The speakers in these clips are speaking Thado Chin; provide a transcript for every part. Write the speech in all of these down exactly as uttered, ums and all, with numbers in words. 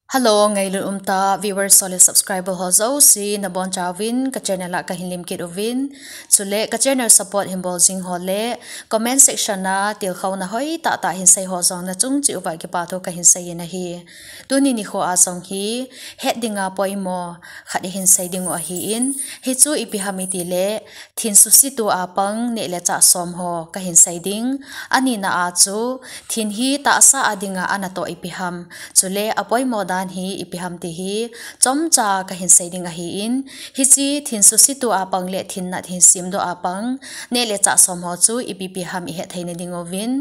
Hello, ngailut umtah viewers ho le subscriber ho jouse nabonchauvin ka channel a kahin lemkit uvin. Chule ka channel support hinbol jing ho le comment section a tilkhouna hoitah tah hinsei ho jong nachung cheh uva kipathu kahin seiyin ahi. Tuni nikho a jong hi het dinga poimo khat ihin sei dingu ahin, hichu ipi ham itile, thin suse tua pang neh le chah som ho kahin sei ding. Anina a chu, thin hi tahsa a dinga anatoh ipi ham, chule apoimo dan hi ipi ham ti hi chomcha kahin sei ding ahin, hiche thin suse tua pang le thin nat hin semdoh a pang neh le chah som ho chu ipi ipi ham ihet theina dinguvin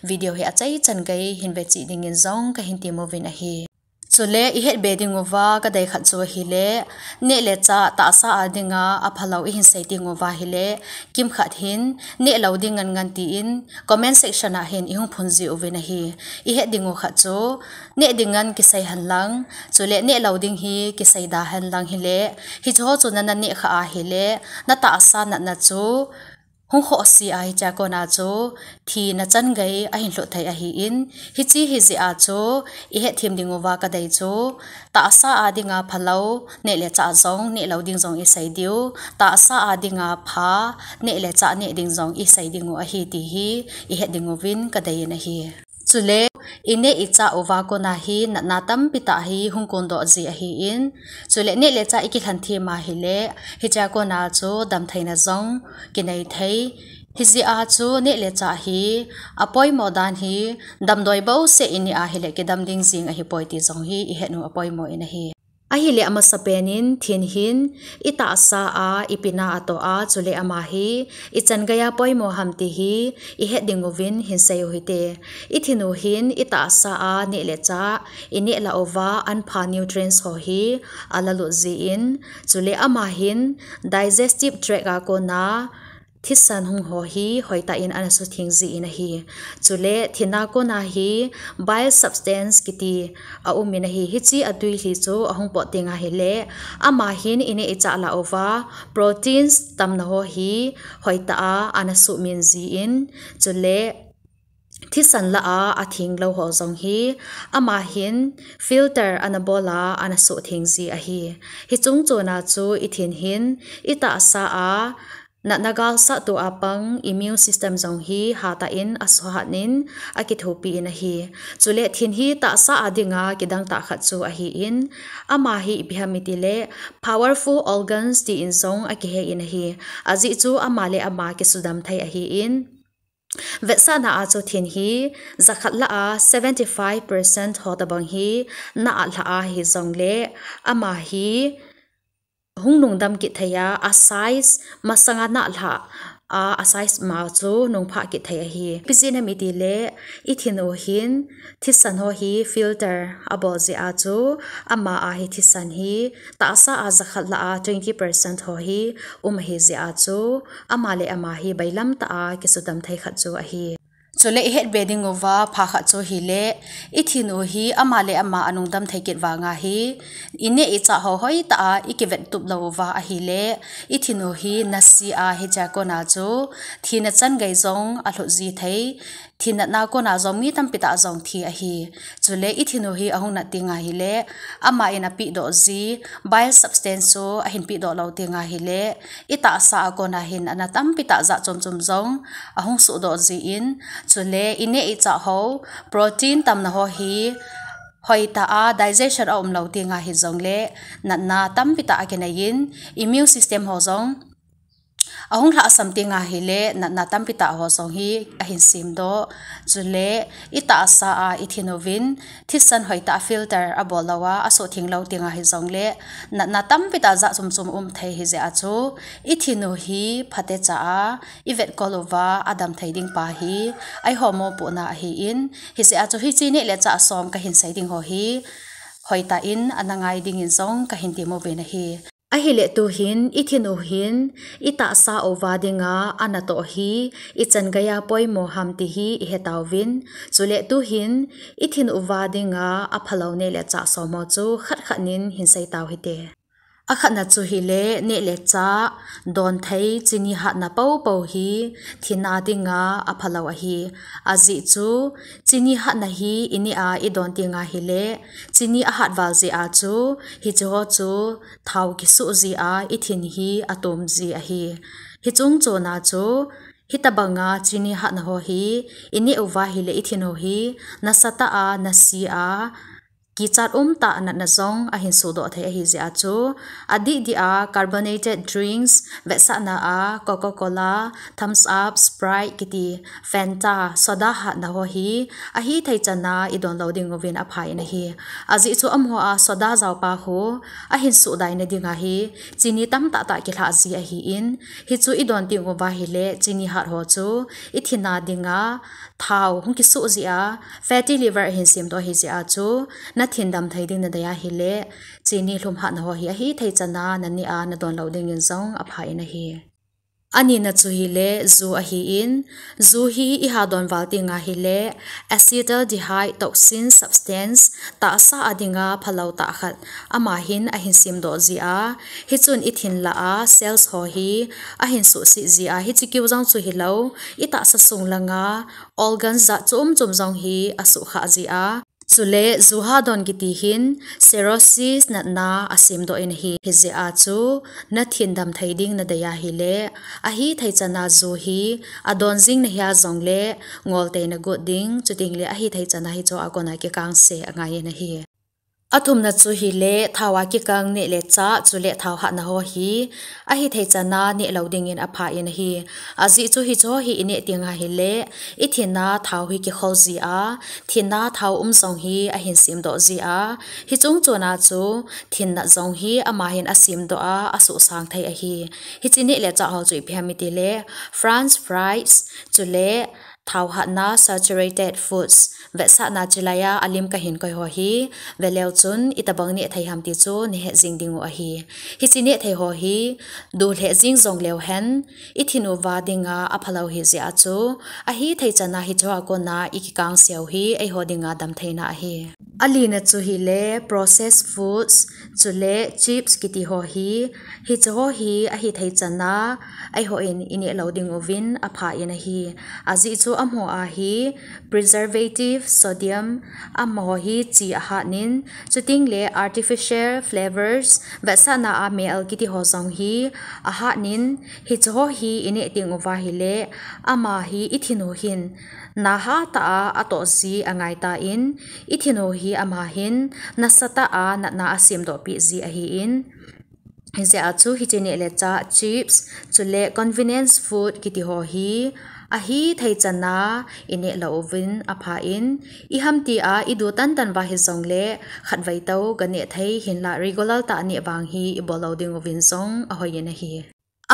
video hi achaichan gei hin vecheh dingin jong kahin temuvin ahi. Chule ihet be dinguva kadei khat chu ahile, neh le chah tahsa a dinga aphalou ihin sei tenguva ahile, kimkhat hin nehlou ding ngan ngan tin comment section a hin ihung phun jiuvin ahi. Ihet dingu khat chu, neh ding ngan kisei henlang, chule nehlou ding hi kisei da henlang hile, hicheho chu nana neh khah ahile, natahsa natna chu hung khohse a hichea kona chu thina chan gei ahin lhut thei ahin, hiche hijeh a chu ihet them dinguva kadei chu, tahsa a dinga phalou neh le chah jong nehlou ding jong isei diu, tahsa a dinga pha neh le chah neh ding jong isei dingu ahi ti hi ihet dinguvin kadeiyin ahi. Chule ineh ichah uva kona hi natna tampi tah hi hung kondoh ji ahin, chule neh le chah ikilhen them ahile, hichea kona chu damtheina jong kinei thei. Hijeh a chu neh le chah hi apoimo dan hi damdoi bouseh ineh ahile kidam ding jing ahipoi ti jong hi ihet u apoimo in ahi. Ahile amasapen in thin hin itahsa a ipi na atoh a, chule ama hi ichan geiya poimo ham ti hi ihet dinguvin hin sei u hite. Ithin u hin itahsa a neh le chah ineh lah uva anpha nutrients ho hi alalut jin, chule ama hin digestive tract a kona thisan hung ho hi hoitah in ana sutheng jin ahi. Chule thin a kona hi bile substance kiti aumin ahi. Hiche atwi lhi chu ahung pot teng ahile, ama hin ineh ichah lah uva proteins tamna ho hi hoitah a ana suhmin jin, chule thisan lah a atheng lou ho jong hi ama hin filter ana bol a ana suhtheng ji ahi. Hiche chung chona chu ithin hin itahsa a natna galsat tua pang immune system jong hi hatah in asuhat in akithopi in ahi. Chule thin hi tahsa a dinga kidang tah khat chu ahin, ama hi ipi ham itile powerful organs tin jong akihe in ahi. Ajeh chu ama le ama kisudam thei ahin, vetsahna a chu thin hi jakhat lah a seventy five percent ho tobang hi na alhah a hijongle, ama hi hung nungdam kit thei a, a size masanga na alhah a, a size ma chu nungphah kit thei ahi. Ipi jeh ham itile, ithin u hin thisan ho hi filter abol jeh a chu, ama a hi thisan hi tahsa a jakhat lah a twenty percent ho hi um ahi jeh a chu, ama le ama hi bailam tah a kisudam thei khat chu ahi. Chule ihet be dinguva pha khat chu ahile, ithin u hi ama le ama anungdam thei kit vanga hi, ineh ichah ho hoitah a ikivet tup lou uva ahile, ithin u hi nase a hichea kona chu thina chan gei jong alhut ji thei, thin natna kona jong mi tampi tah jong thi ahi. Chule ithin u hi ahung nat teng ahile, ama in apehdoh ji bile substance chu ahin pehdoh lou teng ahile, itahsa a kona hin ana tampi tah jat chom chom jong ahung sohdoh jin, chule ineh ichah ho protein tamna ho hi hoitah a digestion aum lou teng ahijongle, natna tampi tah akinei in, immune system ho jong ahung lhahsam teng ahile, natna tampi tah ho jong hi ahin semdoh. Chule itahsa a ithin uvin thisan hoitah a filter abol lou a, asuhtheng lou teng ahijongle, natna tampi tah jat chom chom um thei ahijeh a chu, ithin u hi phatecha a ivetkol uva adam thei ding pa hi eiho mopohna ahin, hijeh a chu hiche neh le chah som kahin sei ding ho hi hoitah in ana ngai dingin jong kahin temuvin ahi. Ahile tuhin ithin u hin itahsa uva dinga anatoh hi ichan geiya poimo ham ti hi ihetauvin, chule tuhin ithin uva dinga aphalou neh le chah som ho chu khat khat nin hin sei tau hite. Akhatna chu hile neh le chah don thei chini hatna popo hi thinna dinga aphalou ahi. Ajeh chu chini hatna hi ineh a idon tenga hile chini ahat val jeh a chu hicheho chu thao kisuh jeh a ithin hi atom ji ahi. Hiche chungchon a chu hitobanga chini hatna ho hi ineh uva hile ithin ho hi nasatah a, nasia, kichat umtah natna jong ahin sohdoh thei ahi jeh a chu, adih dih a carbonated drinks, vetsahna a Coca-Cola, Thums Up, Sprite kiti, Fanta, soda hatna ho hi ahithei chana idon lou ding uvin apha in ahi. Ajeh chu amaho a soda jaopa ho ahin sohdaina dinga hi chini tamtah tah kilhah ji ahin, hichu idon teng uva hile chini hat ho chu ithinna dinga thao hung kisuh jeh a, fatty liver ahin semdoh ahi jeh a chu, nathin damthei ding nadei a hile chini lhum hatna ho hi ahithei chana naneh a nadon lou dingin jong apha in ahi. Anina chu hile ju ahin, ju hi iha don val tenga hile acetaldehyde toxin substance tahsa a dinga phalou tah khat ama hin ahin semdoh jeh a, hichun ithin lah a cells ho hi ahin suhset jeh a, hiche keu jong chu hilou, itahsa sung langa organ jat chom chom jong hi asuhkhah jeh a, chule ju ha don kiti hin cirrhosis natna asemdoh in ahi. Hijeh a chu nathin damthei ding nadei a hile ahithei chana ju hi adon jing nahia jongle ngoltei nagot ding, chutengle ahithei chana hicheho a kona kikangse angai in ahi. Athumna chu hile thao a kikang neh le chah chule thao hatna ho hi ahithei chana neh lou dingin apha in ahi. Ajeh chu hicheho hi ineh tenga hile ithinna thao hi kikhol jeh a, thinna thao um jong hi ahin semdoh jeh a, hiche chungchon a chu thin nat jong hi ama hin asemdoh a, asuhsang thei ahi. Hiche neh le chah ho chu ipi ham itile French fries, chule thao hatna saturated foods, vetsahna chilai a alim kahin koi ho hi veleu chun itobang neh thei ham ti chu nahet jing ding u ahi. Hiche neh thei ho hi duh lheh jing jongleu hen, ithin uva dinga aphalou ahi jeh a chu, ahithei chana hicheho a kona ikikangse u hi eiho dinga damtheina ahi. Alina chu hile processed foods, chule chips kiti ho hi, hicheho hi ahithei chana eihon ineh lou ding uvin apha in ahi. Ajeh chu amaho a hi preservative, sodium, amaho hi chi ahat in, chutengle artificial flavors, vetsahna a mel kiti ho jong hi ahat in, hicheho hi ineh teng uva hile ama hi ithin u hin na hatah a atoh ji angai tan, ithin u hi ama hin nasatah a natna asemdoh peh ji ahin, hijeh a chu hiche neh le chah chips, chule convenience food kiti ho hi ahithei chana ineh lou uvin apha in, iham tia iduh tantan uva hijongle khatvei tou ganeh thei, hinla regular tah neh vang hi ibol lou ding uvin jong ahoi in ahi.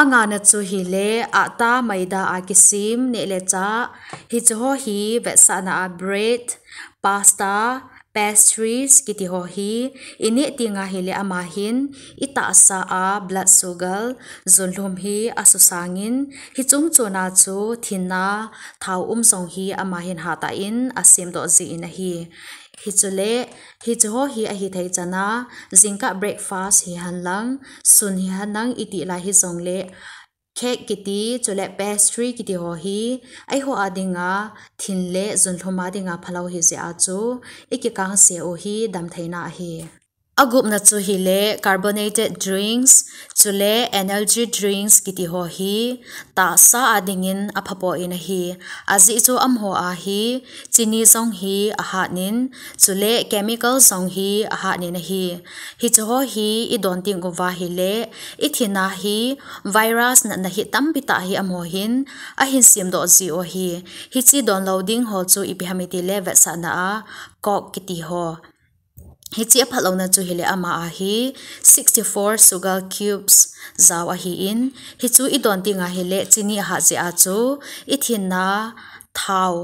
Angana chu hile atta, maida a kisem neh le chah, hicheho hi vetsahna a bread, pasta, pastries kiti ho hi ineh tenga hile ama hin itahsa a blood sugar, junlhum hi asusang in, hiche chungchon a chu thinna thao um jong hi ama hin hatah in asemdoh jeh in ahi. Hichule hicheho hi ahithei chana jingkah breakfast hihen lang, sun hihen lang itih lai hijongle cake kiti, chule pastry kiti ho hi eiho a dinga thin le junlhum a dinga phalou ahi jeh a chu ikikangse u hi damtheina ahi. Agupna chu hile carbonated drinks, chule energy drinks kiti ho hi tahsa a dingin aphapoi in ahi. Ajeh chu amaho a hi chini jong hi ahat in, chule chemical jong hi ahat in ahi. Hicheho hi idon teng uva hile ithin a hi virus natna hi tampi tah hi amaho hin ahin semdoh ji u ahi. Hiche don lou ding ho chu ipi ham itile vetsahna a Coke kiti ho. Hiche aphatlouna chu hile ama a hi sixty four sugar cubes jao ahin, hichu idon tenga hile chini ahat jeh a chu ithinna thao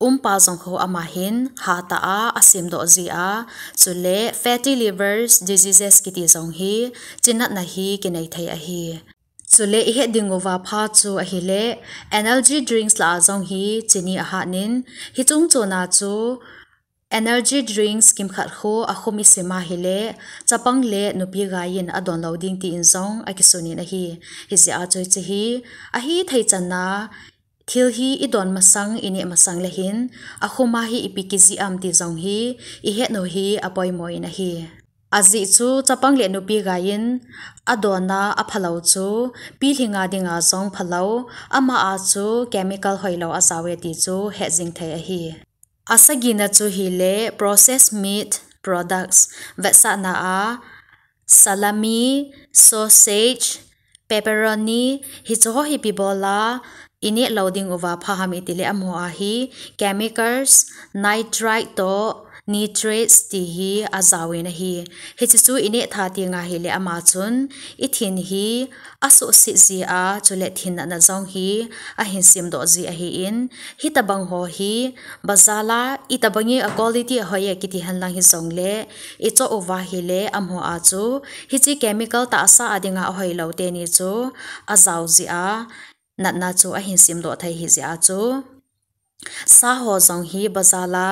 umpa jong khu ama hin hatah a asemdoh jeh a, chule fatty livers diseases kiti jong hi chinatna hi kinei thei ahi. Chule ihet ding uva pha chu ahile energy drinks lah a jong hi chini ahat in, hiche chungchon a chu Energy drinks kimkhat khu akhum isim ahile, chapang le nupi gaiyin adon lou ding tin jong akisun in ahi. Hijeh a chu hiche hi, ahi thei channa, thil hi idon masang, ineh masang le hin, akhum a hi ipi kijih am ti jong hi, ihet u hi apoimo in ahi. Ajeh chu chapang le nupi gaiyin adon a aphalou chu, pilhing a dinga jong phalou, ama a chu chemical hoilou ajao e ti chu het jing thei ahi. Asagina chu hile processed meat products, vetsahna a salami, sausage, pepperoni, hicheho hi ipi bol a ineh lou ding uva pha ham itile amaho a hi chemicals, nitrite toh nitrates ti hi ajao in ahi. Hiche chu ineh tha teng ahile ama chun ithin hi asuhset ji a, chule thin natna jong hi ahin simdoh ji ahin, hitobang ho hi bazar a itobang in a quality ahoi e kiti henlang hijongle, ichoh uva ahile amaho a chu hiche chemical tahsa a dinga ahoilou teni chu ajao ji a, natna chu ahin simdoh thei hijeh a chu, sa ho jong hi bazar a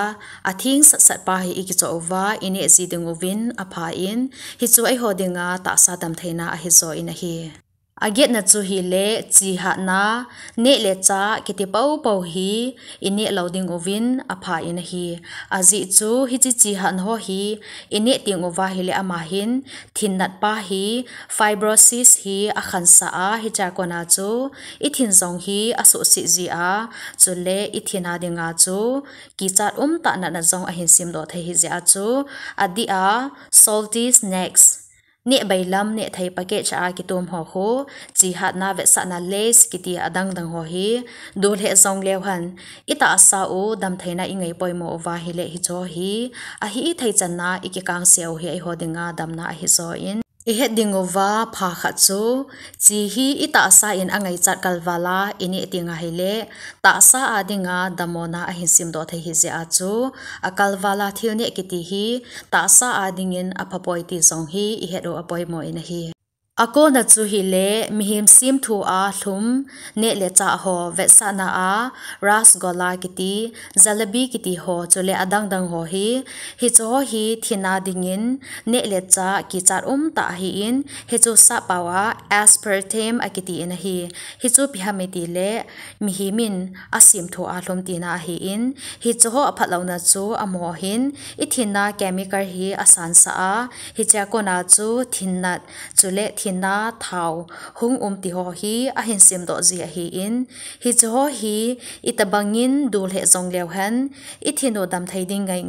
atheng satsat pa hi ikichoh uva ineh ji ding uvin apha in, hichu eiho dinga tahsa damtheina ahijo in ahi. Agetna chu hile chi hatna, neh le chah kiti poupou hi ineh lou ding uvin apha in ahi. Ajeh chu hiche chi hatna ho hi ineh teng uva ahile ama hin thin nat pa hi fibrosis hi akhansah a, hichea kona chu ithin jong hi asuhset ji a, chule ithin a dinga chu kichat umtah natna jong ahin simdoh thei hijeh a chu, adeh a salty snacks, neh bailam neh thei package a kitom ho khu, chi hatna, vetsahna, Lays kiti adang dang ho hi, dulheh jong leu hen, itahsa u damtheina ingaipoimo uva ahile hicheho hi, ahi thei channa ikikangse u hi eiho dinga damna ahijo in, ihet ding uva pha khat chu, chi hi itahsa in angaichat kalval a ineh teng ahile, tahsa a dinga damlouna ahin simdoh thei hijeh a chu, akalval a thil neh kiti hi tahsa a dingin aphapoi ti jong hi ihet u apoimo in ahi. Akona chu hile mihem semthu a lhum neh le chah ho, vetsahna a rasgulla kiti, jalebi kiti ho, chule adang dang ho hi, hicheho hi thin a dingin neh le chah kichat umtah ahin, hichu sappao a aspartame akiti in ahi. Hichu ipi ham itile mihem in asemthu a lhum tina ahin, hicheho aphatlouna chu amaho hin ithin a chemical hi asansah a, hichea kona chu thin nat, chule thin a thao hung um ti ho hi ahin simdoh ji ahin, hicheho hi itobang in dulheh jong leu hen, ithin u damthei ding ngai,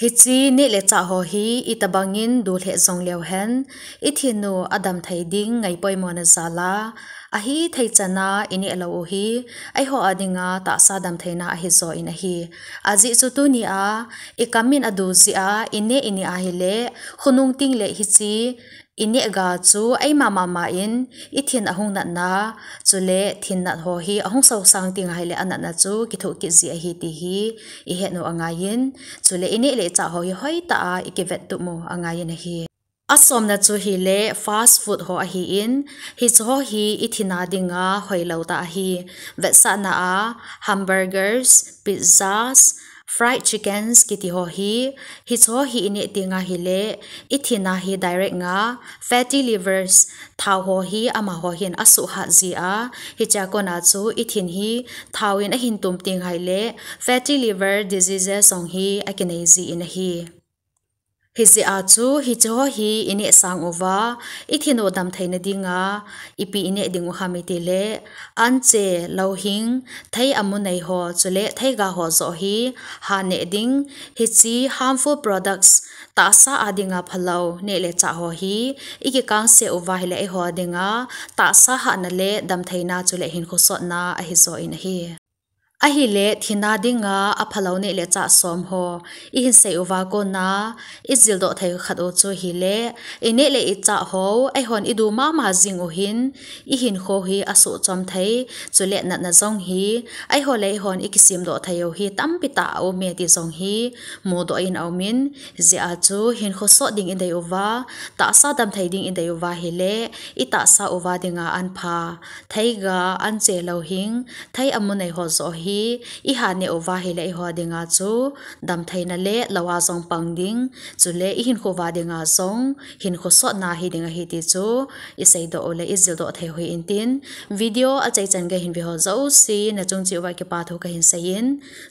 hiche neh le chah ho hi itobang in dulheh jong leu hen, ithin u adamthei ding ngaipoimona jal a, ahi thei channa ineh lou u hi, eiho a dinga tahsa damtheina ahijo in ahi. Ajeh chu tuni a ikam in adu jeh a ineh ineh ahile, khonung tengle hiche ineh ga chu eima mama in ithin ahung natna, chule thin nat ho hi ahung sosang teng ahile anatna chu kithoh kit ji ahi ti hi ihet u angaiyin, chule ineh le ichah ho hi hoitah a ikivettup u angaiyin ahi. Asomna chu hile fast food ho ahin, hicheho hi ithin a dinga hoilou tah ahi. Vetsahna a hamburgers, pizzas, fried chickens kiti ho hi, hicheho hi ineh teng ahile, ithin a hi direct nga fatty livers, thao ho hi amaho hin asuhhat ji a, hichea kona chu ithin hi thao in ahin tum teng ahile, fatty liver diseases jong hi akinei ji in ahi. Hijeh a chu hicheho hi ineh sang uva, ithin u damtheina dinga ipi ineh ding u ham itile, anche, louhing, thei amu nei ho, chule theiga ho joh hi hat neh ding, hiche harmful products, tahsa a dinga phalou neh le chah ho hi ikikangse uva ahile eiho dinga tahsa hatna le damtheina chule hinkho sotna ahijo in ahi. Ahile thin a dinga aphalou neh le chah som ho ihin sei uva kona ijildoh thei khat u chu hile, ineh le ichah ho eihon idu mama jing u hin ihinkho hi asuhchom thei, chule natna jong hi eiho le eihon ikisemdoh thei u hi tampi tah aume ti jong hi mudoh in aumin, hijeh a chu hinkho sot ding idei uva, tahsa damthei ding idei uva ahile, itahsa uva dinga anpha theiga, anche, louhing, thei amu nei ho joh hi hi i hat neh uva ahile eiho dinga chu damtheina le lou a jong pang ding, chule i hinkho uva dinga jong hinkho sotna hi ding ahi ti chu i seidoh u le i jildoh thei u hi intin, video achaichan gei hin ve ho jouse na chung cheh uva kipa thu kahin seiyin,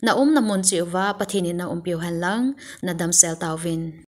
na umna mun cheh uva Pathen in na umpiu hen lang, na damsel tauvin.